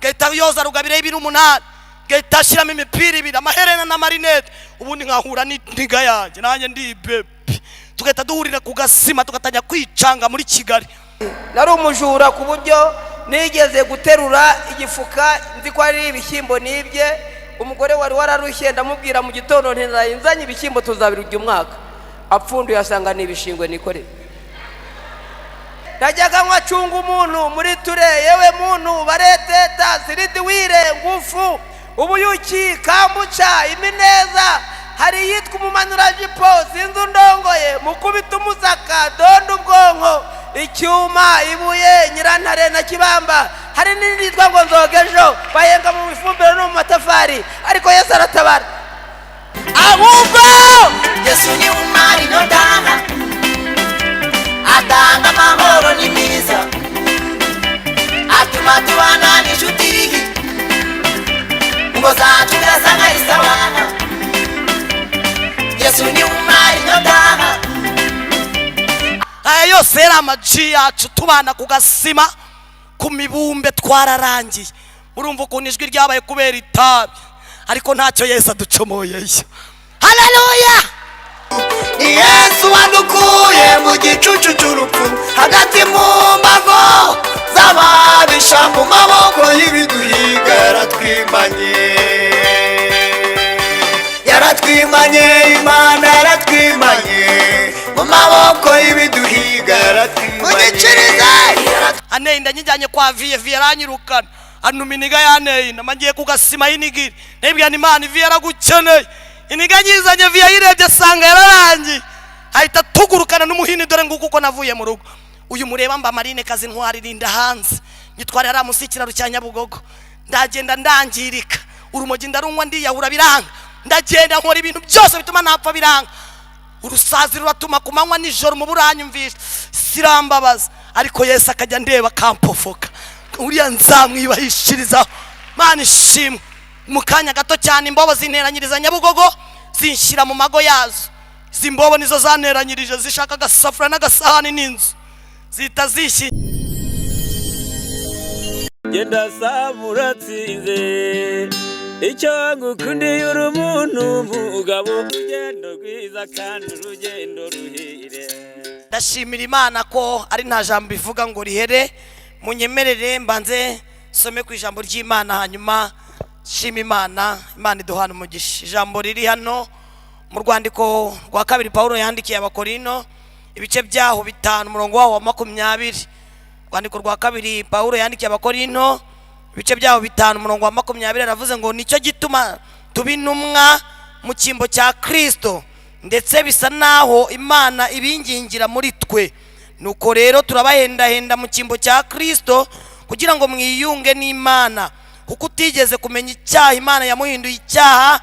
Gahita yoza rugabire y'ibiro 8, gahita ashyiramo imipira 2, amaherena n'amarinete, ubundi nkahura n'intiga yanjye, nanjye ndi bebi, tugahita duhurira ku gasima, tugatangira kwicanga muri Kigali. Nari umujura ku buryo nigeze guterura igifuka nzi ko ari ibishyimbo nibye. Umugore wari wararushye, ndamubwira mu gitondo nti: "Nzanye ibishyimbo, tuzabirya umwaka." Apfunduye asanga ni ibishingwe nikoreye. Najyaga nkacunga umuntu muri ture, yewe muntu bareteta siridiwire ngufu ubuyuki kambuca imineza, hari iyitwa umumanurajipo, sinzi undongoye mukubita umusaka donda ubwonko icyuma ibuye nyirantare na kibamba, hari n'indi yitwa ngo nzoga ejo bayenga mu ifumbire no mu matafari, ariko Yesu aratabara. Ahubwo Yesu ni umara inyota, atanga amahoro, ni mwiza, atuma tubana n'inshuti, ngo zacu birasa nka isawa. Yesu ni umara inyota. Aya yose yari amaji yacu, tubana ku gasima ku mibumbe, twararangiye. Murumva ukuntu ijwi ryabaye kubera itabi, ariko ntacyo, Yesu aducomoyeyo. Haleluya! Ni Yesu wadukuye mu gicucu cy'urupfu, hagati mu mbago z'ababisha, mu maboko y'ibiduhiga. Yaratwimanye, yaratwimanye, Imana yaratwimanye mu maboko y'ibiduhiga, yaratwimanye. Mugikirize. Aneye inda nyijyanye kwa viye, viye aranyirukana, anuma iniga yanteye inda. Ngiye ku gasima y'inigiri, nibwira Imana, ivi yaragukeneye. Iniga nyizanye, viye ayirebye asanga yararangiye, ahita tugurukana n'umuhini. Dore nguko uko navuye mu rugo. Uyu mureba mba marine kazi, ntwara irinda hanze, nyitwara yari munsi y'ikiraro cya Nyabugogo. Ndagenda ndangirika, urumogi ndarunywa, ndiyahura biranga, ndagenda nkora ibintu byose bituma napfa biranga, urusazi ruratuma ku manywa nijoro, umubu uranyumvisha, sirambabaza, ariko Yesu akajya ndeba akampofoka. Uriya nzamwibahishirizaho. Mana ishimwe! Mu kanya gato cyane imbobo zinteranyiriza Nyabugogo, zinshyira mu mago yazo. Izi mbobo nizo zanteranyirije, zishaka agasafuriya n'agasahani n'inzu, zihita zishyira. Genda saba uratsinze, icyo ngukundiye uri umuntu mugabo, urugendo rwiza kandi urugendo ruhire. Ndashimira Imana ko ari nta jambo ivuga ngo rihere. Munyemerere mbanze some ku ijambo ry'Imana, hanyuma shima Imana. Imana iduhana umugisha. Ijambo riri hano mu rwandiko rwa kabiri Pawulo yandikiye Abakorino, ibice byaho 5, umurongo waho wa 20. Urwandiko rwa kabiri Pawulo yandikiye Abakorino, ibice byaho 5, umurongo wa 20, aravuze ngo: "Nicyo gituma tuba intumwa mu cyimbo cya Kirisito, ndetse bisa naho Imana ibingingira muri twe. Nuko rero turabahendahenda mu cyimbo cya Kirisito kugira ngo mwiyunge n'Imana. Kuko utigeze kumenya icyaha, Imana yamuhinduye icyaha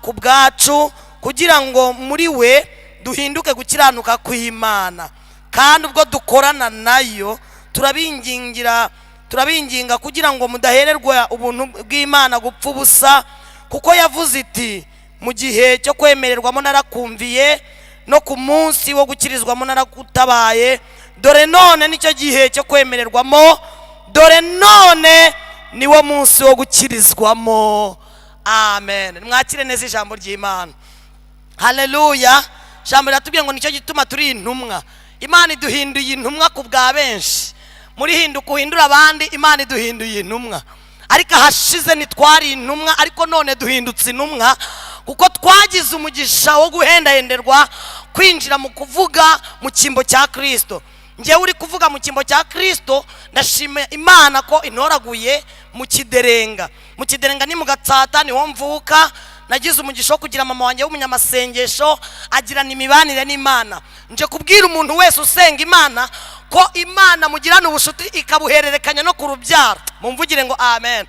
ku bwacu, kugira ngo muri we duhinduke gukiranuka kw'Imana. Kandi ubwo dukorana nayo, turabingingira, turabinginga kugira ngo mudahererwa ubuntu bw'Imana gupfa ubusa. Kuko yavuze iti: 'Mu gihe cyo kwemererwamo narakumviye, no ku munsi wo gukirizwamo naragutabaye.' Dore none nicyo gihe cyo kwemererwamo, dore none niwo munsi wo gukirizwamo." Amen. Mwakire neza ijambo ry'Imana. Haleluya! Ijambo riratubwiye ngo nicyo gituma turi intumwa. Imana iduhinduye intumwa ku bwa benshi. Muri hinduka uhindura abandi, Imana iduhinduye intumwa. Ariko ahashize ntitwari intumwa, ariko none duhindutse intumwa, kuko twagize umugisha wo guhendahenderwa kwinjira mu kuvuga mu cyimbo cya Kirisito. Ngewe uri kuvuga mu cyimbo cya Kirisito, ndashima Imana ko intoraguye mu Kiderenga. Mu Kiderenga ni mu Gatsata, niho mvuka. Nagize umugisha wo kugira mama wanjye w'umunyamasengesho, agirana imibanire n'Imana. Nje kubwira umuntu wese usenga Imana ko Imana mugirana ubucuti, ikabuhererekanya no ku rubyaro. Mumvugire ngo amen.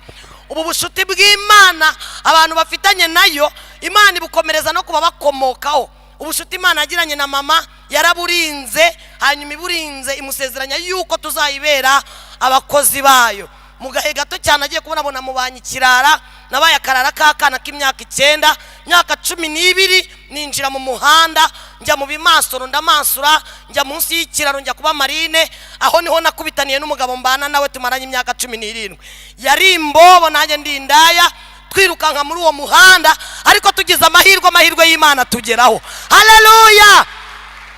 Ubu bucuti bw'Imana abantu bafitanye nayo, Imana ibukomereza no kuba bakomokaho. Ubucuti Imana yagiranye na mama yaraburinze, hanyuma iburinze imusezeranya yuko tuzayibera abakozi bayo. Mu gahe gato cyane agiye kubonabona mubanye ikirara, nabaye akarara k'akana k'imyaka 9. Imyaka 12 ninjira mu muhanda, njya mu bimasoro ndamansura, njya munsi y'ikiraro, njya kuba marine. Aho niho nakubitaniye n'umugabo mbana nawe tumaranye imyaka 17. Yari imbobo nanjye ndi indaya, twirukanka muri uwo muhanda, ariko tugize amahirwe, amahirwe y'Imana tugeraho. Haleluya!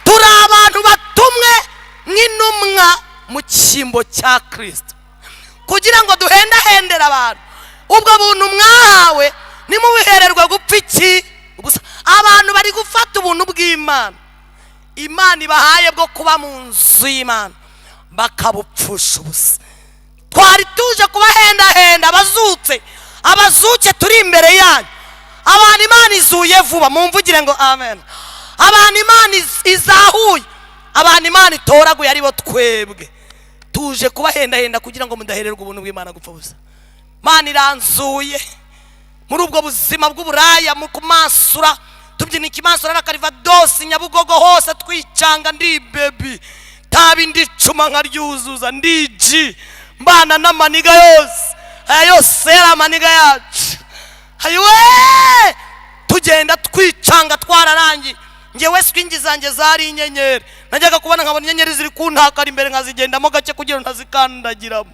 Turi abantu batumwe nk'intumwa mu cyimbo cya Kristo kugira ngo duhendahendere abantu. Ubwo buntu mwahawe ntimubihererwe gupfa iki ubusa. Abantu bari gufata ubuntu bw'Imana, Imana ibahaye bwo kuba mu nzu y'Imana, bakabupfusha ubusa. Twari tuje kubahendahenda abazutse, abazuke turi imbere yanyu. Abantu Imana izuye vuba, mumvugire ngo amen. Abantu Imana izahuye, abantu Imana itoraguye aribo twebwe, tuje kubahendahenda kugira ngo mudahererwe ubuntu bw'Imana gupfa busa. Imana iranzuye muri ubwo buzima bw'uburaya, mu kumansura, tubyina ikimansura na karivadosi Nyabugogo hose, twicanga. Ndi baby, tabi ndicuma nkaryuzuza, ndiji mbana n'amaniga yose. Aya yose yari amaniga yacu. Ayiwe, tugenda twicanga, twararangiye. Ngewe swingi zanjye zari inyenyeri. Najyaga kubona nkabona inyenyeri ziri kuntakara imbere, nkazigendamo gake kugira ngo ntazikandagiramo.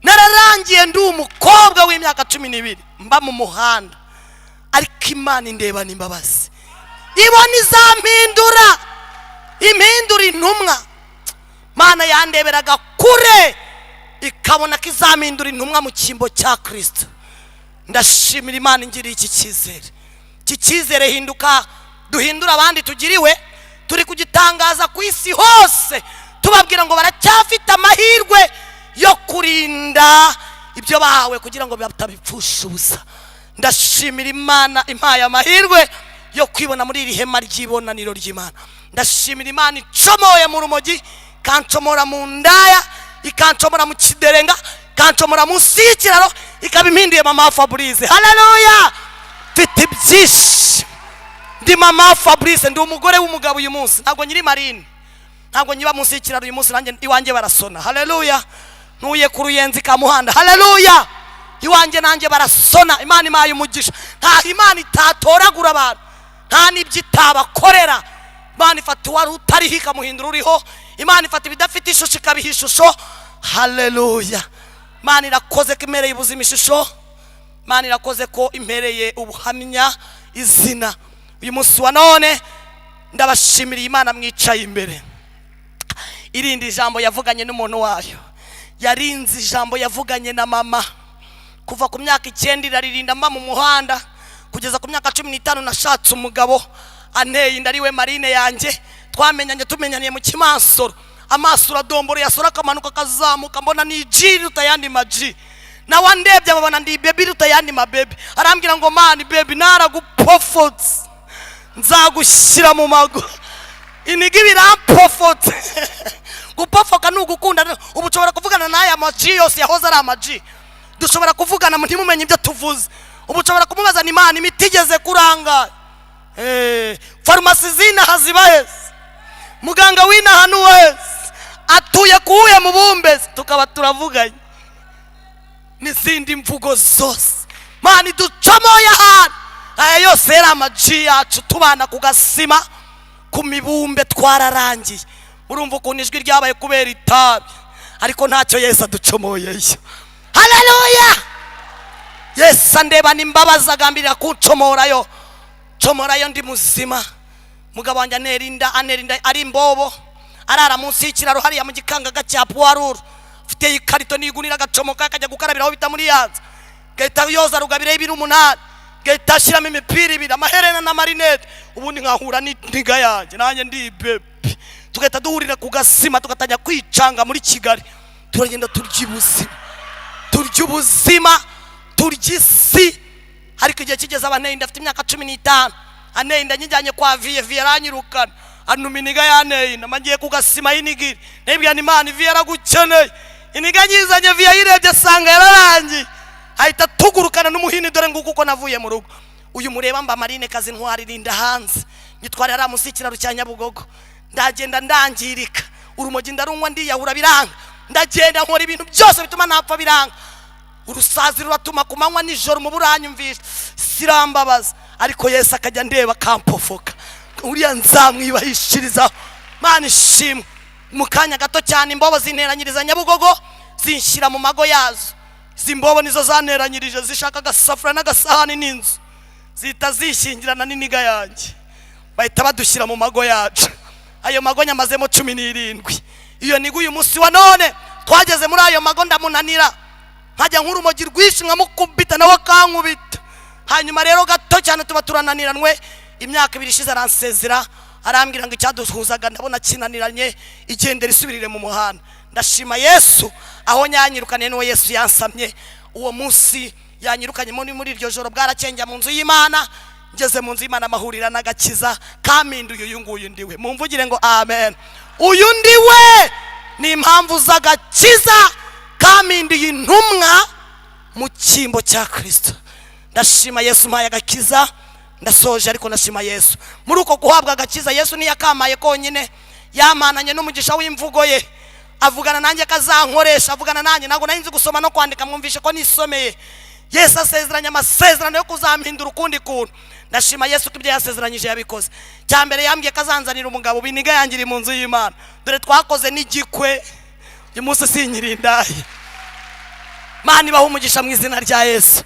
Nararangiye, ndi umukobwa w'imyaka 12 mba mu muhanda, ariko Imana indebana imbabazi, ibona izampindura, impindura intumwa. Imana yandeberaga kure, ikabona ko izampindura intumwa mu cyimbo cya Kristo. Ndashimira Imana ingiriye iki cyizere. Iki cyizere hinduka duhindura abandi tugiriwe, turi kugitangaza ku isi hose, tubabwira ngo baracyafite amahirwe yo kurinda ibyo bahawe kugira ngo batabipfusha ubusa. Ndashimira Imana impaye amahirwe yo kwibona muri iri hema ry'ibonaniro ry'Imana. Ndashimira Imana icomoye mu rumogi, ikancomora mu ndaya, ikancomora mu kiderenga, ikancomora munsi y'ikiraro, ikaba impinduye mama Fabrice. Haleluya! Mfite ibyishimo, ndi mama Fabrice, ndi umugore w'umugabo uyu munsi. Ntabwo nyiri marine, ntabwo nyiba munsi y'ikiraro uyu munsi. Nanjye iwanjye barasona. Haleluya! Ntuye ku Ruyenzi ka Muhanda. Haleluya! Iwanjye nanjye barasona. Imana impaye umugisha. Nta Imana itatoragura abantu, nta n'ibyo itabakorera. Imana ifata uwari utariho ikamuhindura uriho. Imana ifata ibidafite ishusho ikabiha ishusho. Haleluya! Imana irakoze ko impereye ubuzima ishusho. Imana irakoze ko impereye ubuhamya izina. Uyu munsi wa none ndabashimiriye Imana mwicaye imbere. Irindi jambo yavuganye n'umuntu wayo, yarinze ijambo yavuganye na mama kuva ku myaka 9, iraririnda mba mu muhanda kugeza ku myaka 15. Nashatse umugabo anteye inda, ariwe marine yanjye. Twamenyanye, tumenyaniye mu kimansoro. Amaso uradombora, yasora akamanuka akazamuka, mbona ni G iruta ayandi ma G. Nawe andebye ababona ndi baby iruta ayandi ma baby. Arambwira ngo: "Man baby, naragupofotse, nzagushyira mu mago." Iniga ibirampofotse. Gupofoka ni ugukunda. Ubu ushobora kuvugana n'aya ma G yose yahoze ari ama G, dushobora kuvugana ntimumenye ibyo tuvuze. Ubu ushobora kumubaza ni: "Imana, imiti igeze kuranga, farumasi z'inaha ziba heza, muganga w'inaha ni uwese, atuye kuwuhe mubumbe?" Tukaba turavuganye n'izindi mvugo zose. Mana iducomoye ahantu. Aya yose yari ama G yacu, tubana ku gasima ku mibumbe, twararangiye. Murumva ukuntu ijwi ryabaye kubera itabi, ariko ntacyo, Yesu aducomoyeyo. Haleluya! Yesu andebana imbabazi, agambirira kuncomorayo, comorayo ndi muzima. Mugabo wanjye antera inda, antera inda ari imbobo, arara munsi y'ikiraro hariya mu gikangaga cya puwaruru, afite ikarito n'igunira, agacomoka akajya gukarabira aho bita muri yanza, gahita yoza rugabire y'ibiro 8, gahita ashyiramo imipira ibiri, amaherena n'amarinete. Ubundi nkahura n'iniga yanjye, nanjye ndi baby, tugahita duhurira ku gasima, tugatangira kwicanga muri Kigali. Turagenda turya ubuzima, turya ubuzima, turya isi. Ariko igihe kigeze abanteye inda, afite imyaka 15, anteye inda nyijyanye kwa vieux. Vieux aranyirukana, anuma iniga yanteye inda. Ngiye ku gasima y'inigiri, nibwira ni Imana, vieux yaragukeneye. Iniga nyizanye, vieux ayirebye asanga yararangiye, ahita tugurukana n'umuhini. Dore nguko uko navuye mu rugo. Uyu mureba mba marine kazi, ntwaririnda hanze, nyitwara hariya munsi y'ikiraro cya Nyabugogo. Ndagenda ndangirika, urumogi ndarunywa, ndiyahura biranga, ndagenda nkora ibintu byose bituma ntapfa biranga. Urusazi ruratuma ku manywa nijoro, umubu uranyumvisha, sirambabaza. Ariko Yesu akajya ndeba akampofoka, uriya nzamwibahishirizaho. Mana ishimwe. Mu kanya gato cyane imbobo zinteranyiriza Nyabugogo, zinshyira mu mago yazo. Izi mbobo nizo zanteranyirije, zishaka agasafuriya n'agasahani n'inzu, zihita zishyingirana n'iniga yanjye, bahita badushyira mu mago yacu. Ayo mago nyamazemo 17. Iyo niga uyu munsi wa none twageze muri ayo mago ndamunanira, nkajya nk'urumogi rwinshi nkamukubita nawe akankubita. Hanyuma rero gato cyane tuba turananiranwe. Imyaka 2 ishize aransezera, arambwira ngo icyaduhuzaga ndabona kinaniranye, igendera isubirire mu muhanda. Ndashima Yesu aho nyanyirukaniye n'uwo Yesu yansamye. Uwo munsi yanyirukanye muri iryo joro bwarakengera mu nzu y'Imana. Ngeze mu nzu y'Imana amahurira n'agakiza kampinduye uyu nguyu ndiwe. Mumvugire ngo amen. Uyu ndiwe ni impamvu z'agakiza kampinduye intumwa mu cyimbo cya Kristo. Ndashima Yesu mpaye agakiza. Ndasoje, ariko ndashima Yesu. Muri uko guhabwa agakiza, Yesu ntiyakamaye konyine, yamananye n'umugisha w'imvugo ye, avugana nanjye kazankoresha, avugana nanjye. Ntabwo nari nzi gusoma no kwandika, mwumvishe ko nisomeye. Yesu asezeranya amasezerano yo kuzampindura ukundi kuntu. Ndashima Yesu ko ibyo yasezeranyije yabikoze. Cya mbere yambwiye kazanzanira umugabo, biniga yangiri mu nzu y'Imana. Dore twakoze n'igikwe, uyu munsi sinkiri indaya. Mana ibahe umugisha mu izina rya Yesu.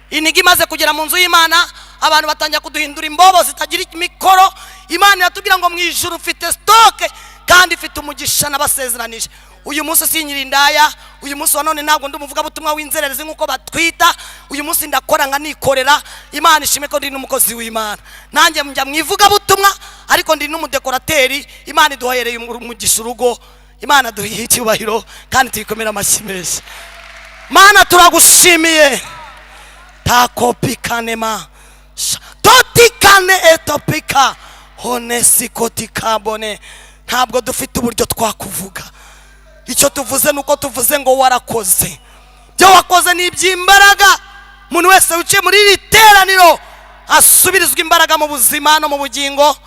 Iniga imaze kugera mu nzu y'Imana, abantu batangira kuduhindura imbobo zitagira imikoro. Imana iratubwira ngo mu ijuru ufite stoke kandi ifite umugisha nabasezeranije. Uyu munsi sinkiri indaya, uyu munsi wa none ntabwo ndi umuvugabutumwa w'inzererezi nk'uko batwita. Uyu munsi ndakora nkanikorera. Imana ishime ko ndi n'umukozi w'Imana. Nanjye njya mu ivugabutumwa, ariko ndi n'umudekorateri. Imana iduhereye umugisha urugo. Imana duhiye icyubahiro kandi tuyikomera amashyi menshi. Mana turagushimiye. Takopikanema totikane etopika honesikotikabone. Ntabwo dufite uburyo twakuvuga. Icyo tuvuze nuko tuvuze ngo warakoze. Ibyo wakoze ni iby'imbaraga. Umuntu wese wicaye muri iri teraniro asubirizwa imbaraga mu buzima no mu bugingo,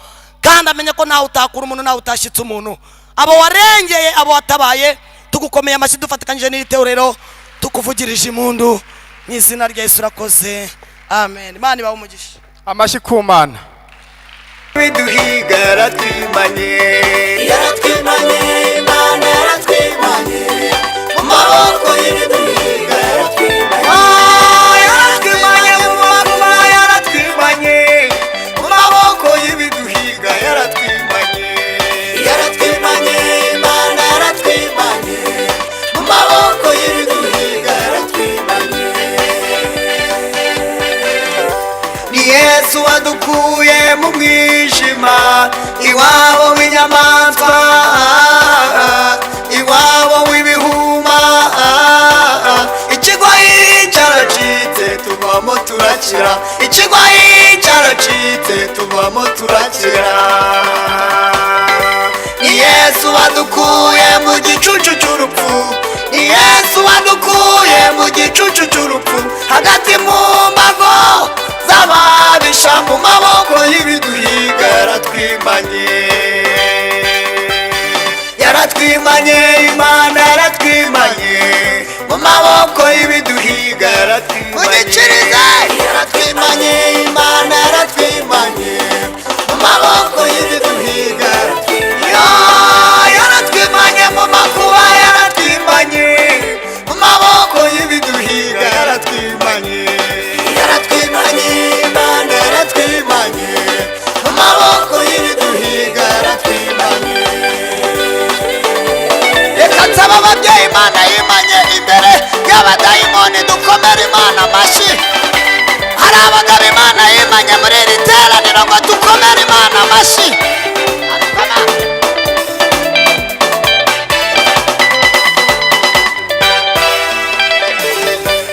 kandi amenye ko ntawe utakura umuntu, ntawe utashyitse umuntu. Abo warengeye, abo watabaye, tugukomeye amashyi dufatikanyije n'iri torero, tukuvugirije impundu mu izina rya Yesu. Urakoze, amen. Imana ibahe umugisha. Amashyi ku Mana. Biduhiga yaratwimanye, yaratwimanye, Imana yaratwimanye mu maboko y'ibiduhiga yaratwimanye, yaratwimanye mu maboko, yaratwimanye mu maboko y'ibiduhiga yaratwimanye, yaratwimanye, Imana yaratwimanye mu maboko y'ibiduhiga yaratwimanye. Ni Yesu wadukuye mu mwijima, iwabo w'inyamaswa, iwabo w'ibihuma. Ikigwayi cyaracitse tuvamo turakira, ikigwayi cyaracitse tuvamo turakira. Ni Yesu wadukuye mu gicucu cy'urupfu, ni Yesu wadukuye mu gicucu cy'urupfu, hagati mu mbago z'ababisha, mu maboko y'ibiduhiga yaratwimanye, yaratwimanye, Imana yaratwimanye mu maboko y'ibiduhiga yaratwimanye, yaratwimanye, Imana yaratwimanye mu maboko y'ibiduhiga, yaratwimanye mu makuba, yaratwimanye mu maboko y'ibiduhiga yaratwimanye, yaratwimanye, Imana yaratwimanye mu maboko y'ibiduhiga yaratwimanye. Reka nsaba ababyeyi Imana yimanye imbere y'abadayimoni dukomere Imana amashyi. Hari abagabo Imana yimanye muri iri teraniro ngo dukomere Imana amashyi.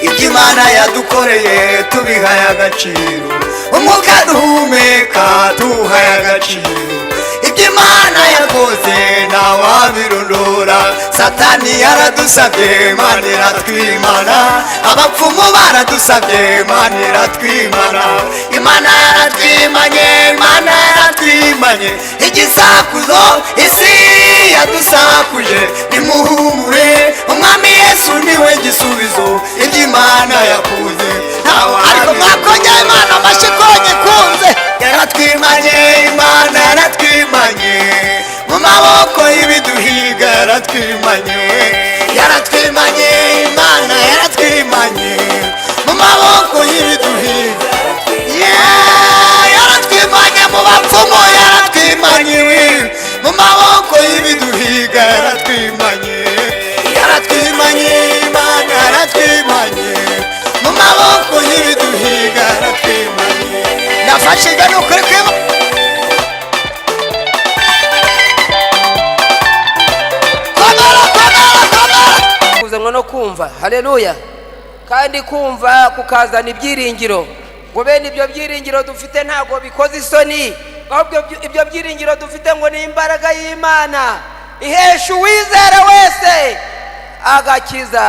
Ibyo Imana yadukoreye tubihaye agaciro, umwuka duhumeka tuwuhaye agaciro. Ibyo Imana yakoze ntawabirondora. Satani yaradusabye, Imana iratwimana. Abapfumu baradusabye, Imana iratwimana. Imana yaratwimanye, Imana yaratwimanye. Igisakuzo isi yadusakuje, nimuhumure Umwami Yesu niwe gisubizo. Ibyo Imana yakuze ntawe. Ariko mwakongera Imana amashyi konye ku Yaradukunze, yaratwimanye, Imana yaratwimanye mu maboko y'ibiduhiga, yaratwimanye, yaratwimanye, Imana yaratwimanye mu maboko y'ibiduhiga. Yeah, yaratwimanye mu bapfumu, yaratwimanye mu maboko y'ibiduhiga, yaratwimanye, yaratwimanye, Imana yaratwimanye mu maboko y'ibiduhiga, yaratwimanye. Nafashijwe n'ukuri kwima. Komera, komera, komera. Kuzanwa no kumva, haleluya! Kandi kumva kukazana ibyiringiro, ngo bene ibyo byiringiro dufite ntabwo bikoze isoni, ahubwo ibyo byiringiro dufite ngo ni imbaraga y'Imana ihesha uwizera wese agakiza.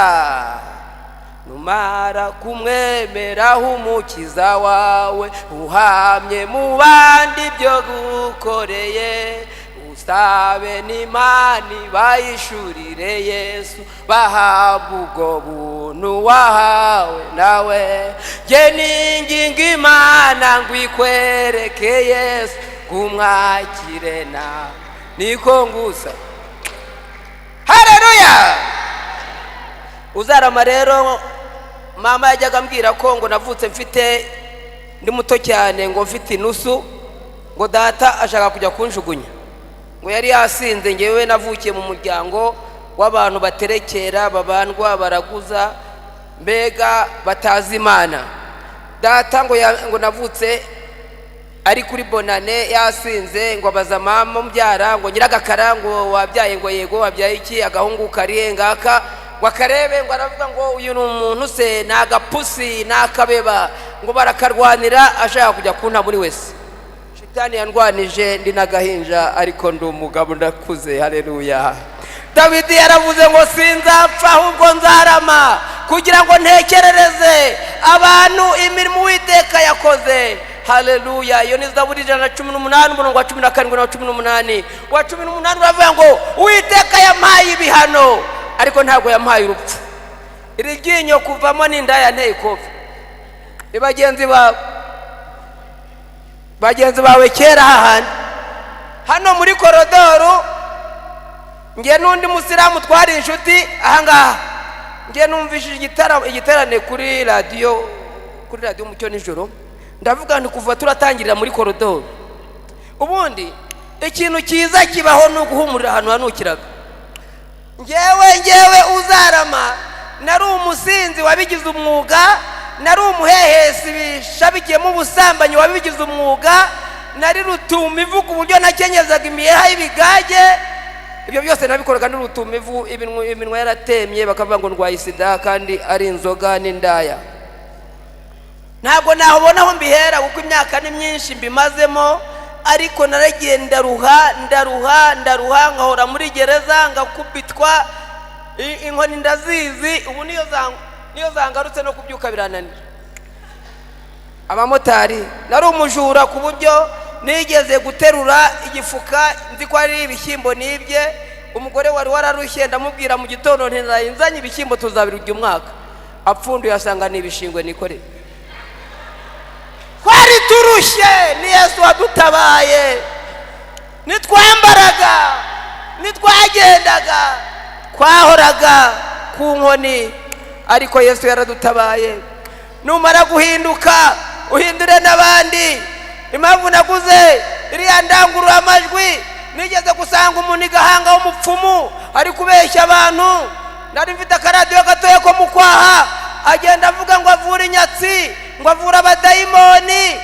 Numara kumwemeraho Umukiza wawe, uhamye mu bandi ibyo gukoreye, usabe n'Imana bayishurire Yesu, bahabwa ubwo buntu wahawe nawe. Jye ninginga Imana ngo ikwereke Yesu, kumwakire nawe niko ngusa. Haleluya! Uzarama rero, mama yajyaga ambwira ko ngo navutse mfite, ndi muto cyane, ngo mfite inusu, ngo data ashaka kujya kunjugunya, ngo yari yasinze. Ngewe navukiye mu muryango w'abantu baterekera, babandwa, baraguza, mbega batazi Imana. Data ngo navutse ari kuri Bonane yasinze, ngo abaza mama umbyara ngo: "Nyiragakara," ngo, "wabyaye?" Ngo: "Yego." "Wabyaye iki?" "Agahungu." "Karihe?" "Ngaka." Ngo akarebe, ngo aravuga ngo: "Uyu ni umuntu se? Ni agapusi, ni akabeba." Ngo barakarwanira, ashaka kujya kunta muri wese. Shitani yandwanije ndi n'agahinja, ariko ndi umugabo, ndakuze. Haleluya! Dawidi yaravuze ngo: "Sinzapfa, ahubwo nzarama kugira ngo ntekerereze abantu imirimo Uwiteka yakoze." Haleluya! Iyo ni Zaburi 118, umurongo wa 17 na 18. Wa 18 uravuga ngo: "Uwiteka yampaye ibihano, ariko ntabwo yampaye urupfu." Iri ryinyo kuvamo n'inda yanteye ikofi. Ni bagenzi bawe, bagenzi bawe kera hahandi hano muri korodoro, nge n'undi musilamu twari inshuti ahangaha. Nge numvishije igiterane kuri radiyo Umucyo nijoro. Ndavuga nti: "Kuva turatangirira muri korodoro, ubundi ikintu cyiza kibaho ni uguhumurira ahantu hanukiraga." Ngewe uzarama, nari umusinzi wabigize umwuga, nari umuhehesi bishabikiyemo ubusambanyi wabigize umwuga, nari rutumivu ku buryo nakenyezaga imiheha y'ibigage. Ibyo byose nabikoraga n'urutumivu, iminwa yaratemye, bakavuga ngo ndwaye sida kandi ari inzoga n'indaya. Ntabwo nabona aho mbihera kuko imyaka ni myinshi mbimazemo, ariko naragiye ndaruha, ndaruha, ndaruha, nkahora muri gereza, ngakubitwa inkoni, ndazizi. Ubu niyo zangarutse no kubyuka birananira. Abamotari, nari umujura ku buryo nigeze guterura igifuka nzi ko ari ibishyimbo nibye. Umugore wari wararushye, ndamubwira mu gitondo nti: "Nzanye ibishyimbo, tuzabirya umwaka." Apfunduye asanga ni ibishingwe nikoreye. Twari turushye, ni Yesu wadutabaye. Nitwambaraga, nitwagendaga, twahoraga ku nkoni, ariko Yesu yaradutabaye. Numara guhinduka, uhindure n'abandi. Impamvu naguze iriya ndangururamajwi, nigeze gusanga umuntu igahanga w'umupfumu ari kubeshya abantu. Nari mfite akaradiyo gatoya ko mu kwaha, agenda avuga ngo avura inyatsi, ngo avura abadayimoni,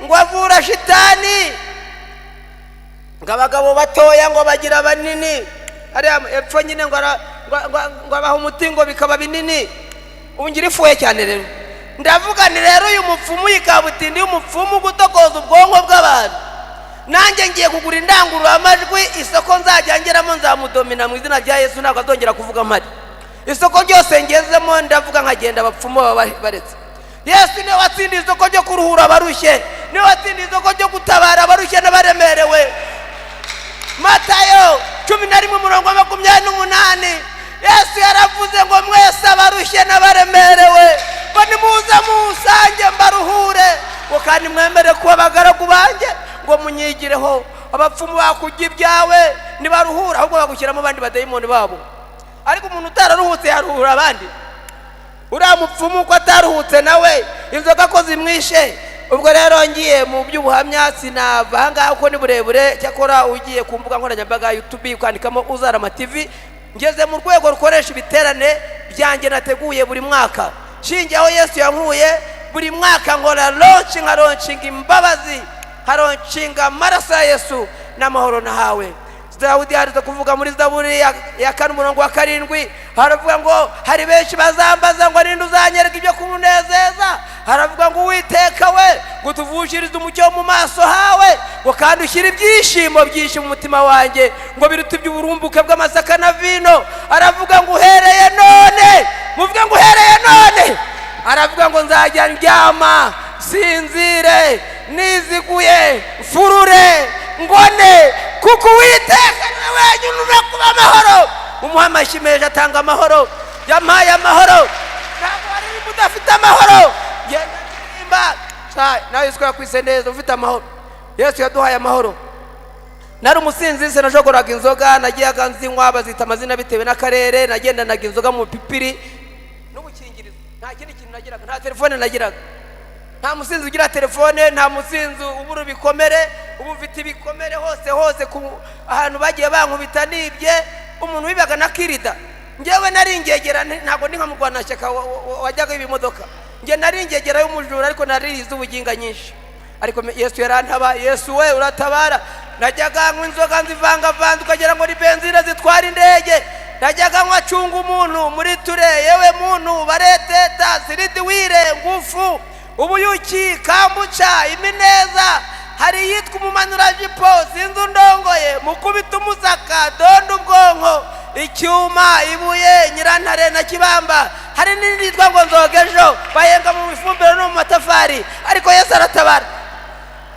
ngo avura shitani, ngo abagabo batoya ngo bagira banini hariya epfo nyine, ngo abaha umuti ngo bikaba binini. Ubu ngira ifuhe cyane. Rero ndavuga ni rero uyu mupfumu, iyi kabutindi y'umupfumu gutokoza ubwonko bw'abantu, nanjye ngiye kugura indangururamajwi. Isoko nzajya ngeramo nzamudomina mu izina rya Yesu, ntabwo azongera kuvuga mpari. Isoko ryose ngezemo ndavuga nkagenda, abapfumu baba baretse. Yesu niwe watsindiye isoko ryo kuruhura abarushye, niwe watsindiye isoko ryo gutabara abarushye n'abaremerewe. Matayo 11, umurongo wa 28, Yesu yaravuze ngo: "Mwese abarushye n'abaremerewe," ngo, "nimuze musange mbaruhure," ngo Kandi mwemere kuba abagaragu banjye ngo munyigireho. Abapfumu bakujya ibyawe ntibaruhura, ahubwo bagushyiramo abandi badayimoni babo. Ariko umuntu utararuhutse yaruhura abandi. Uriya mupfumu uko ataruhutse nawe inzoga ko zimwishe. Ubwo rero ngiye mu by'ubuhamya sinava ahangaha kuko ni burebure. Cyakora ugiye ku mbuga nkoranyambaga YouTube ukandikamo Uzarama TV, ngeze mu rwego rukoresha ibiterane byanjye nateguye buri mwaka. Nshingiye aho Yesu yankuye, buri mwaka nkora launch, nkalaunchinga imbabazi, nkalaunchinga amaraso ya Yesu n'amahoro nahawe. Dawudi yanditse kuvuga muri Zaburi ya 4 umurongo wa 7, haravuga ngo hari benshi bazambaza ngo ninde uzanyereka ibyo kunezeza. Haravuga ngo Uwiteka we, ngo tuvushirize umucyo mu maso hawe, ngo kandi ushyire ibyishimo byinshi mu mutima wanjye, ngo biruta iby'uburumbuke bw'amasaka na vino. Aravuga ngo uhereye none, muvuge ngo uhereye none. Aravuga ngo nzajya ndyama sinzire niziguye mfurure ngone, kuko Uwiteka niwe wenyine urakuba amahoro. Umuha amashyi menshi, atanga amahoro, yampaye amahoro. Ntabwo waririmba udafite amahoro. Genda ndirimba nawe Yesu yakwise neza ufite amahoro. Yesu yaduhaye amahoro. Nari umusinzi, sinajogoraga inzoga, nagiyaga nzinywa bazita amazina bitewe n'akarere. Nagendanaga inzoga mu pipiri n'ubukingirizo, nta kindi kintu nagiraga, nta telefone nagiraga. Nta musinzi ugira telefone, nta musinzi ubura ibikomere. Ubu mfite ibikomere hose hose, ku ahantu bagiye bankubita nibye. Umuntu wibaga na kirida, ngewe nari ingegera, ntabwo ndi nka murwanashyaka wajyaga ibimodoka. Nge nari ingegera y'umujura, ariko nari ubuginga nyinshi. Ariko Yesu yarantaba. Yesu we uratabara. Najyaga nywa inzoga nzivangavanze ukagira ngo ni benzine zitwara indege. Najyaga nywa cunga umuntu muri ture, yewe muntu bareteta siridiwire ngufu ubuyuki kambuca imineza. Hari iyitwa umumanurajipo, sinzi undongoye mukubita umusaka donda ubwonko icyuma ibuye nyirantare na kibamba. Hari n'indi yitwa ngo nzoga ejo bayenga mu ifumbire no mu matafari. Ariko Yesu aratabara.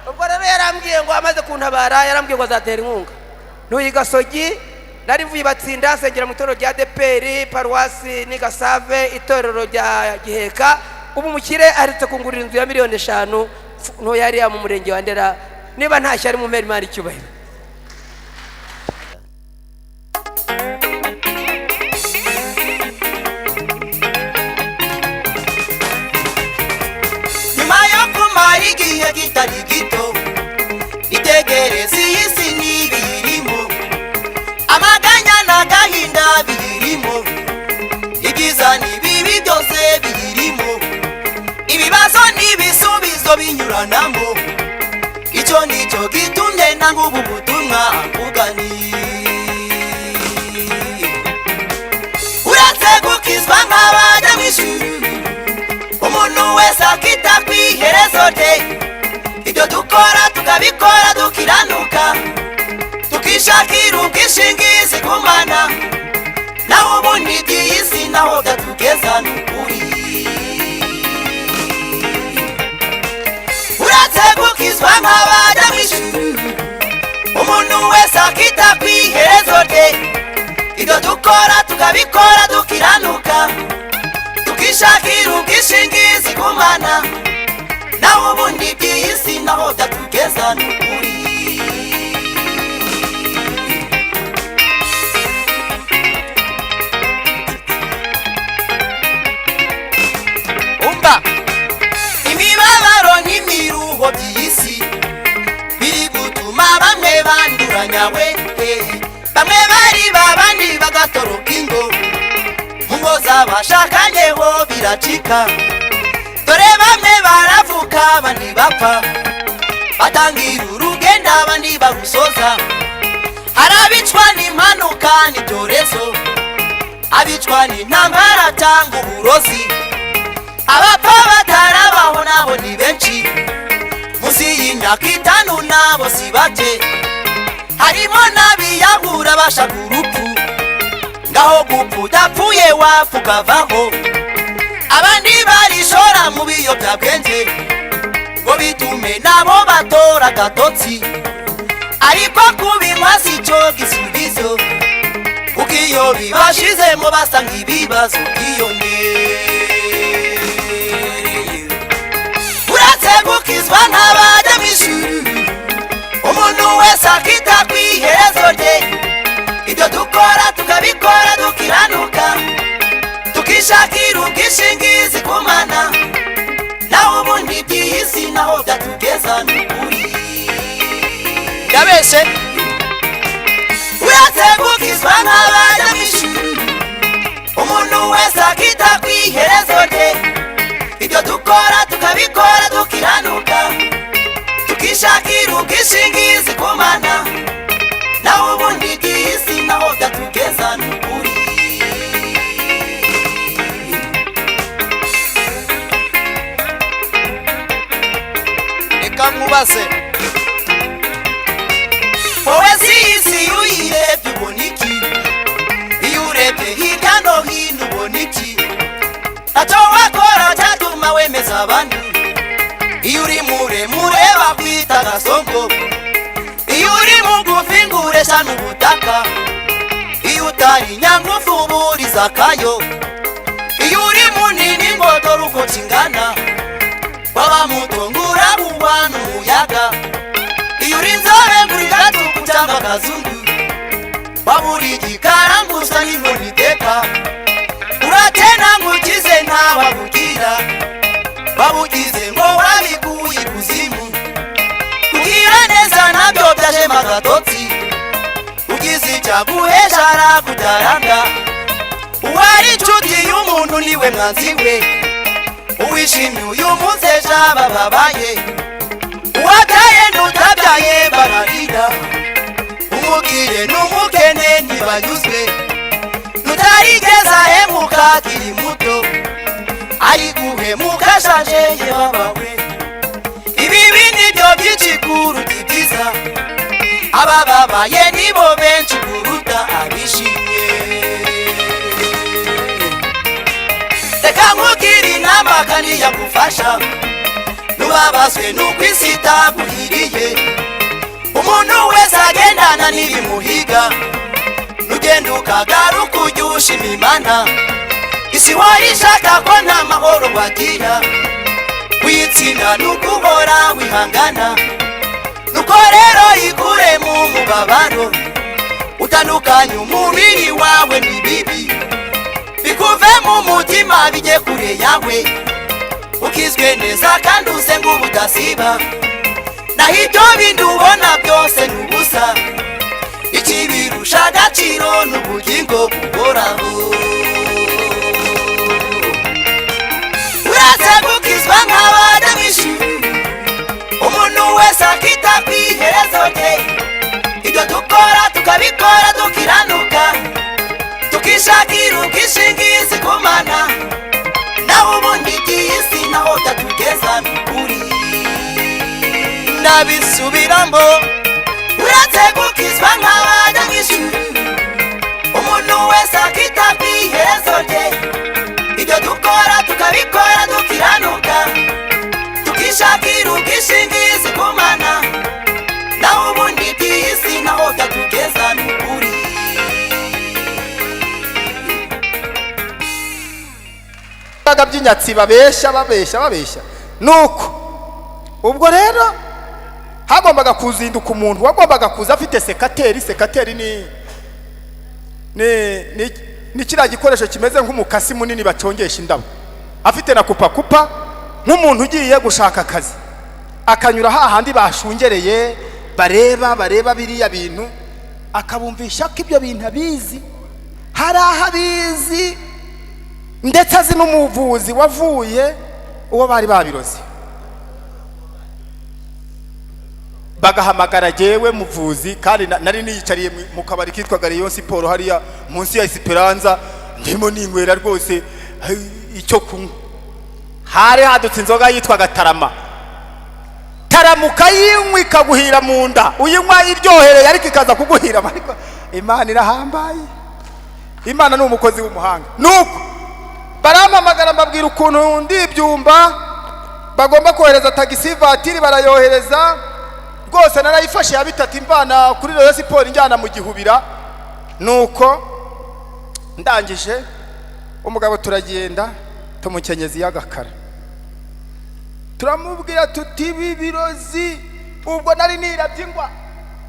Ubwo rero yarambwiye ngo amaze kuntabara, yarambwiye ngo azatera inkunga. Ntuye Gasogi, nari mvuye Batsinda, nsengera mu itorero rya DPR paruwasi ni Gasave, itorero rya Giheka. Ubu umukire aherutse kungurira inzu ya miliyoni 5 ntoya hariya mu murenge wa Ndera. Niba nta shyari mu mpera Imana icyubahiro. Nyuma yo kumara igihe kitari gito itegereza iyi si n'ibiyirimo, amaganya n'agahinda biyirimo, ibyiza n'ibibi byose biyirimo, ibibazo n'ibisubizo binyuranamo. Icyo nicyo gitumye nanga ubu butumwa mugani. Uretse gukizwa nk'abajya mu ijuru, umuntu wese akita ku iherezo rye. Ibyo dukora tukabikora dukiranuka, tukishakira ubwishingizi ku Mana. Naho ubundi iby'iyi si naho byatugeza ni ukuri. Uretse gukizwa nk'abajya mu ijuru, umuntu wese akita ku iherezo rye. Ibyo dukora tukabikora dukiranuka, tukishakira ubwishingizi ku Mana. Naho ubundi iby'iyi si naho byatugeza ni ukuri. Umva imibabaro n'imiruho by'iyi si biri gutuma bamwe banduranya we, bamwe bari babandi bagatoroka ingo, mu ngo z'abashakanyeho biracika. Dore bamwe baravuka abandi bapfa, batangira urugendo abandi barusoza. Hari abicwa n'impanuka n'ibyorezo, abicwa n'intambara cyangwa uburozi, abapfa batarabaho nabo ni benshi, munsi y'imyaka 5 nabo si bake. Harimo n'abiyahura bashaka urupfu, ngaho gupfa udapfuye wapfa ukavaho. Abandi barishora mu biyobyabwenge ngo bitume nabo batora agatotsi. Ariko kubinywa si cyo gisubizo, kuko iyo bibashizemo basa nk'ibibazo byiyongereye. Uretse gukizwa Wese akita ku iherezo rye, ibyo dukora tukabikora dukiranuka, tukishakira ubwishingizi ku Mana, naho ubundi iby'iyi si naho byatugeza ni ukuri. Ndabeshe? Uretse gukizwa nk'abajya mu ijuru, umuntu wese akita ku iherezo rye, ibyo dukora tukabikora dukiranuka, tukishakira ubwishingizi ku Mana, naho ubundi iby'iyi si naho byatugeza ni ukuri. Reka nkubaze. Wowe si iyi si, uyirebye ubona iki? Iyo urebye hirya no hino ubona iki? Ntacyo wakora cyatuma wemeza abantu. Iyo uri muremure bakwita gasongo, iyo uri mugufi nguresha n'ubutaka, iyo utari nyangufu uburiza akayo, iyo uri munini ngo dore uko kingana, waba muto ngo urabugwa n'umuyaga, iyo uri inzobe ngo uri gatuku cyangwa akazungu, waba uri igikara ngo usa n'inkoni iteka, urakena ngo ukize ntawabugira, babugize ngo wabikuye ikuzimu, kugira neza nabyo byajemo agatotsi, ugize icyaguhesha arakutaranga, uwari inshuti y'umuntu niwe mwanzi we, uwishimye uyu munsi ejo abababaye, uwabyaye n'utabyaye bararira, umubwire n'umukene ntibanyuzwe, nutarigeze ahemuka akiri muto ari guhemuka ashaje yebabawe, ibibi nibyo byinshi kuruta ibyiza, abababaye nibo benshi kuruta abishimye. Reka nkubwire inama kandi yagufasha, ntubabazwe n'uko isi itaguhiriye, umuntu wese agendana n'ibimuhiga, nugenda ukagaruka ujye ushima Imana, isi wari ishaka ko nta mahoro wagira, witsinda ni ukuhora wihangana, nuko rero ikure mu mubabaro, utandukanye umubiri wawe n'ibibi, bikuve mu mutima bijye kure yawe, ukizwe neza kandi usenge ubudasiba, naho ibyo bindi ubona byose ni ubusa, ikibirusha agaciro ni ubugingo buhoraho. Uretse gukizwa nk'abajya mu ijuru, umuntu wese akita ku iherezo rye, ibyo dukora tukabikora dukiranuka, tukishakira ubwishingizi ku Mana, naho ubundi iby'iyi si naho byatugeza ni ukuri. Ndabisubiramo. Uretse gukizwa nk'abajya mu ijuru, umuntu wese akita ku iherezo rye, ibyo dukora tukabikora dukiranuka, tukishakira ubwishingizi ku Mana, naho ubundi iby'iyi si naho byatugeza ni ukuri. Ibiyaga by'inyatsi babeshya babeshya babeshya. Nuko ubwo rero hagombaga kuzinduka umuntu wagombaga kuza afite secateri. Secateri ni kiriya gikoresho kimeze nk'umukasi munini bacongesha indabo, afite na kupakupa nk'umuntu ugiye gushaka akazi, akanyura hahandi bashungereye bareba bareba biriya bintu, akabumvisha ko ibyo bintu abizi, hari aho abizi, ndetse azi n'umuvuzi wavuye uwo bari babiroze. Bagahamagara jyewe muvuzi, kandi nari niyicariye mu kabari kitwaga Rayon Sport hariya munsi ya Esperanza, ndimo ninywera rwose icyo kunywa. Hari hadutse inzoga yitwaga Tarama. Taramuka yinywa ikaguhira mu nda, uyinywa iryohereye ariko ikaza kuguhira. Ariko Imana irahambaye, Imana ni umukozi w'umuhanga. Nuko barampamagara mbabwira ukuntu ndibyumba, bagomba kohereza tagisi vatiri, barayohereza rwose. Narayifashe ya bitatu imvana kuri Rayon Sport injyana mu Gihubira. Nuko ndangije umugabo turagenda tumukenyeza iy'agakara, turamubwira tuti ibi birozi. Ubwo nari nirabye ingwa.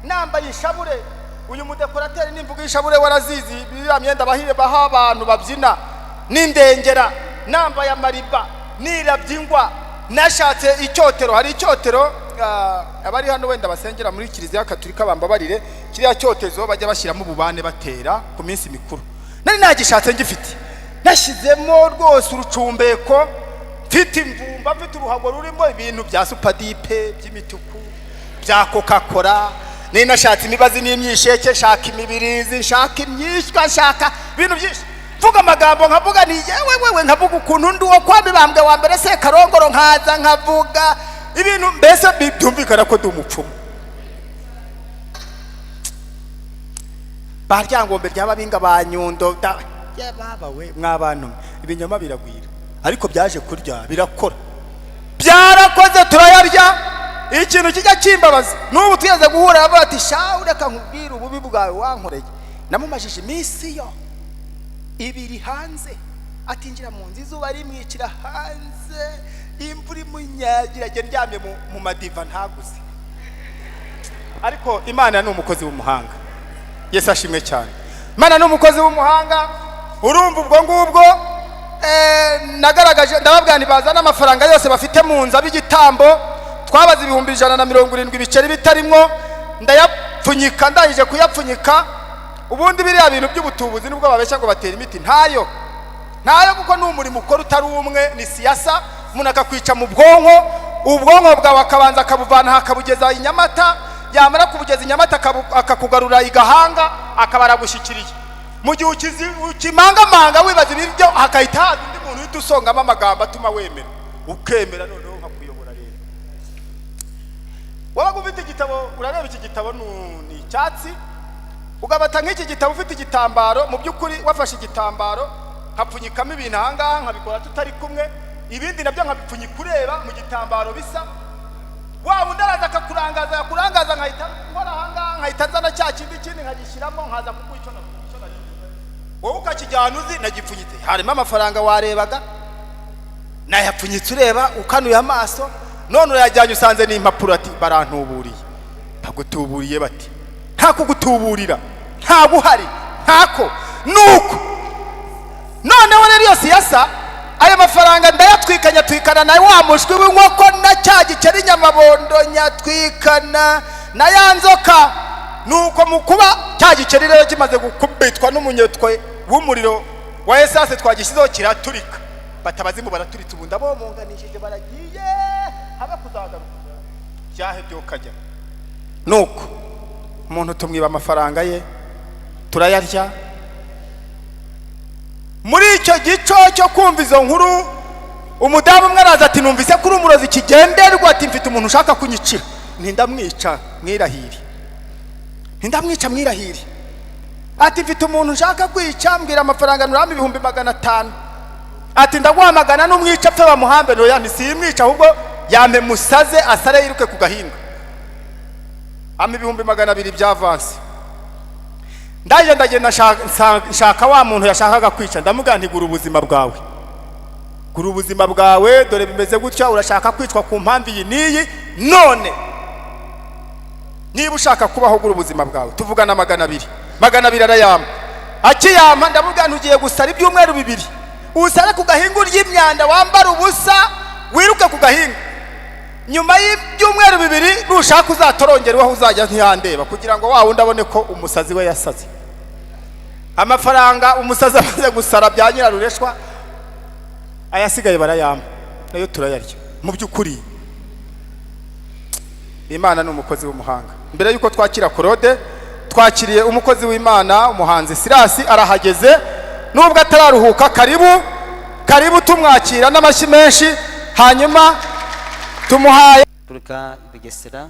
Nambaye ishabure. Uyu mudekorateri nimvuga ishabure warazizi, biriya myenda bahire baha abantu babyina, n'indengera, nambaye amariba, nirabye ingwa, nashatse icyotero. Hari icyotero, abari hano wenda basengera muri Kiliziya Katolika bambabarire, kiriya cyotezo bajya bashyiramo ububane batera ku minsi mikuru, nari nagishatse ngifite, nashyizemo rwose urucumbeko, mfite imvumba, mfite uruhago rurimo ibintu bya supadipe by'imituku, bya Coca-Cola. Nari nashatse imibazi n'imyisheke, nshaka imibirizi, nshaka imyishywa, nshaka ibintu byinshi, mvuga amagambo, nkavuga ni yewe wewe, nkavuga ukuntu ndi uwo kwa Mibambwe wa mbere Sekarongoro, nkaza nkavuga ibintu mbese byumvikana ko ndi umupfumu. Ba Ryangombe ry'Ababinga ba Nyundo ya baba we, mwabantu mwe, ibinyoma biragwira, ariko byaje kurya, birakora, byarakoze, turayarya. Ikintu kijya kimbabaza n'ubu tugeze guhura, aravuga ati: "Shahu, reka nkubwire ububi bwawe wankoreye." Namumajije iminsi yo ibiri hanze, atinjira mu nzu, izuba rimwicira hanze, imvura imunyagira, njye ndyamye mu madiva ntaguze. Ariko Imana ni umukozi w'umuhanga. Yesu ashimwe cyane. Imana ni umukozi w'umuhanga. Urumva ubwo ngubwo, nagaragaje, ndababwira nti bazane amafaranga yose bafite mu nzu ab'igitambo. Twabaze 170,000, ibiceri bitarimwo, ndayapfunyika. Ndangije kuyapfunyika, ubundi biriya bintu by'ubutubuzi nubwo babeshya ngo batera imiti, ntayo, ntayo, kuko ni umurimo ukora utari umwe, ni siyasa. Umuntu akakwica mu bwonko, ubwonko bwawe akabanza akabuvana aha akabugeza i Nyamata, yamara kubugeza i Nyamata akakugarura i Gahanga, akaba aragushyikiriye. Mu gihe ukimangamanga wibaza ibiryo, hakahita haza undi muntu uhita usongamo amagambo atuma wemera, ukemera, noneho nkakuyobora. Rero wabaga ufite igitabo, urareba iki gitabo ni icyatsi, ugabata nk'iki gitabo ufite igitambaro. Mu by'ukuri wafashe igitambaro, nkapfunyikamo ibintu ahangaha, nkabikora tutari kumwe, ibindi nabyo nkabipfunyika ureba mu gitambaro bisa. Wa wundi araza akakurangaza, yakurangaza nkahita nkora ahangaha, nkahita nzana cya kindi kindi nkagishyiramo, nkaza kuguha icyo nagipfunyitse, wowe ukakijyana uzi nagipfunyitse harimo amafaranga warebaga, nayapfunyitse ureba, ukanuye amaso, none urayajyanye usanze ni impapuro. Ati: "Barantuburiye." Bagutuburiye bati? Nta kugutuburira, nta buhari, ntako. Nuko noneho rero iyo siyasa, ayo mafaranga ndayatwika, nyatwikana na wa mushwi w'inkoko na cya gikeri nyamabondo, nyatwikana na ya nzoka. Nuko mu kuba cya gikeri rero kimaze gukubitwa n'umunyetwe w'umuriro wa esase twagishyizeho, kiraturika, batabazimu baraturitse, ubu ndabomunganishije, baragiye, habe kuzagaruka byahebye ukajya. Nuko umuntu tumwiba amafaranga ye, turayarya. Muri icyo gico cyo kumva izo nkuru, umudamu umwe araza ati: "Numvise ko uri umurozi kigenderwa." Ati: "Mfite umuntu ushaka kunyicira." Ntindamwica mwirahire, ntindamwica mwirahire. Ati: "Mfite umuntu ushaka kwica, mbwira amafaranga nurama." 500,000. Ati: "Ndaguhamagana n'umwica apfe bamuhambe." Noya, ntisimwica, ahubwo yampe musaze, asare yiruke ku gahinga. Ampa 200,000 bya avansi. Ndaje ndagenda nshaka wa muntu yashakaga kwica, ndamubwira nti: "Gura ubuzima bwawe, gura ubuzima bwawe, dore bimeze gutya, urashaka kwicwa ku mpamvu iyi n'iyi, none niba ushaka kubaho gura ubuzima bwawe." Tuvugana 200, 200 arayampa. Akiyampa ndamubwira nti: "Ugiye gusara ibyumweru 2, usare ku gahinga, urya imyanda, wambara ubusa, wiruke ku gahinga. Nyuma y'ibyumweru 2 nushaka uzatorongera aho uzajya ntihandeba, kugira ngo wa wundi abone ko umusazi we yasaze." Amafaranga umusazi amaze gusara bya nyirarureshwa, ayasigaye barayampa, nayo turayarya. Mu by'ukuri Imana ni umukozi w'umuhanga. Mbere y'uko twakira Claude, twakiriye umukozi w'Imana umuhanzi Sirasi, arahageze nubwo atararuhuka. Karibu, karibu, tumwakira n'amashyi menshi, hanyuma tumuhaye Turuka i Bugesera.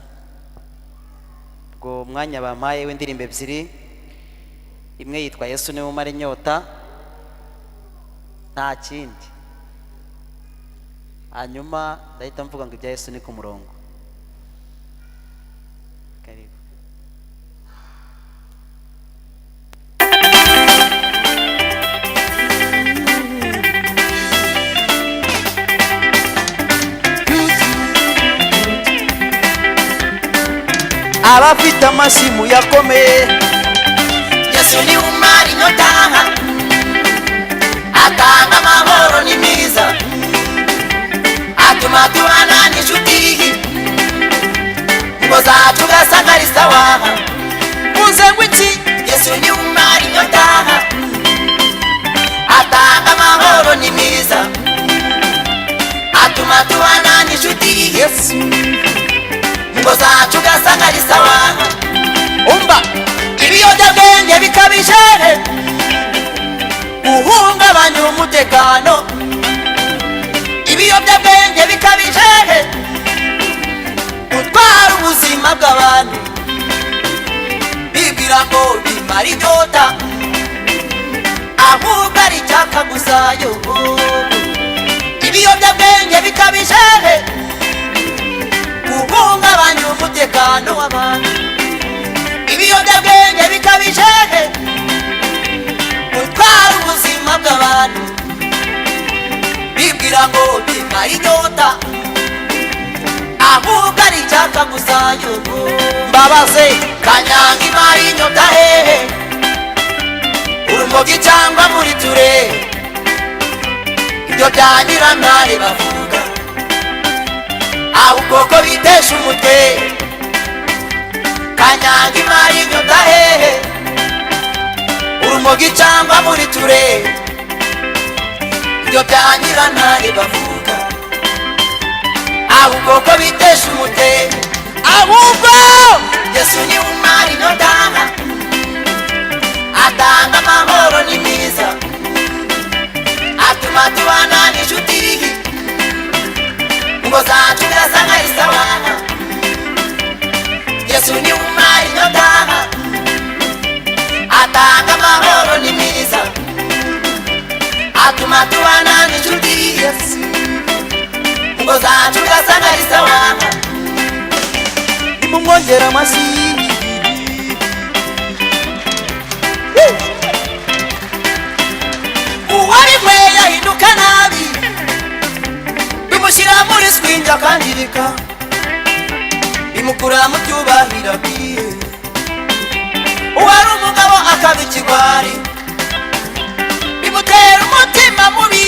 Ubwo mwanya bampaye w'indirimbo ebyiri, imwe yitwa "Yesu niwe umara inyota", nta kindi, hanyuma ndahita mvuga ngo ibya Yesu ni ku murongo. Karibu. Abafite amashyi muyakomeye. Yesu ni umara inyota, atanga amahoro ni mwiza, atuma tubana n'inshuti, ngo zacu ugasanga ari sawa. Muze ngo iki? Yesu ni umara inyota, atanga amahoro ni mwiza, atuma tubana n'inshuti, Yesu ngo zacu ugasanga ari sawa. Umva. Ibiyobyabwenge bikabije guhungabanya umutekano, ibiyobyabwenge bikabije gutwara ubuzima bw'abantu, bibwira ngo bimara inyota, ahubwo ari icyaka gusa yo. Ibiyobyabwenge bikabije guhungabanya umutekano w'abantu, ibiyobyabwenge bikabije gutwara ubuzima bw'abantu, bibwira ngo bimara inyota, ahubwo ari icyaka gusa yo. Mbabaze. Kanyanga imara inyota hehe? Urumogi cyangwa muri ture? Ibyo bya nyirantare bavuga, ahubwo ko bitesha umutwe. Kanyanga imara inyota hehe? Urumogi cyangwa muri ture? Ibyo bya nyirantare bavuga, ahubwo ko bitesha umutwe. Ahubwo Yesu ni umara inyota, atanga amahoro ni mwiza, atuma tubana n'inshuti, ngo zacu ugasanga ari sawa. Yesu ni umara inyota, atanga amahoro ni mwiza, atuma tubana n'inshuti, ngo zacu ugasanga ari sawa. Nimumwongera amashyi. Uwabinyweye ahinduka nabi, bimushyira muri swingi akangirika, bimukura mu cyubahiro akwiye. Uwari umugabo akaba ikigwari, bimutera umutima mubi,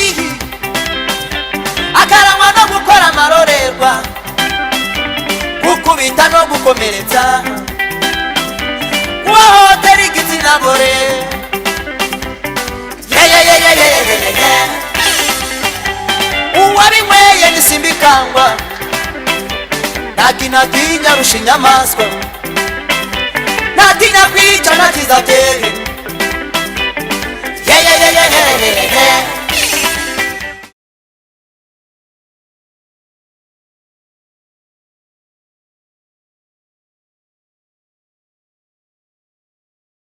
akarangwa no gukora amarorerwa, gukubita no gukomeretsa, guhohotera igitsina gore. Yeyeyeyeyeyeye, uwabinyweye nisimbikangwa, ntakintu atinya arusha inyamaswa, ntatinya kwica ntakizatere. Yeyeyeyeyeyeye.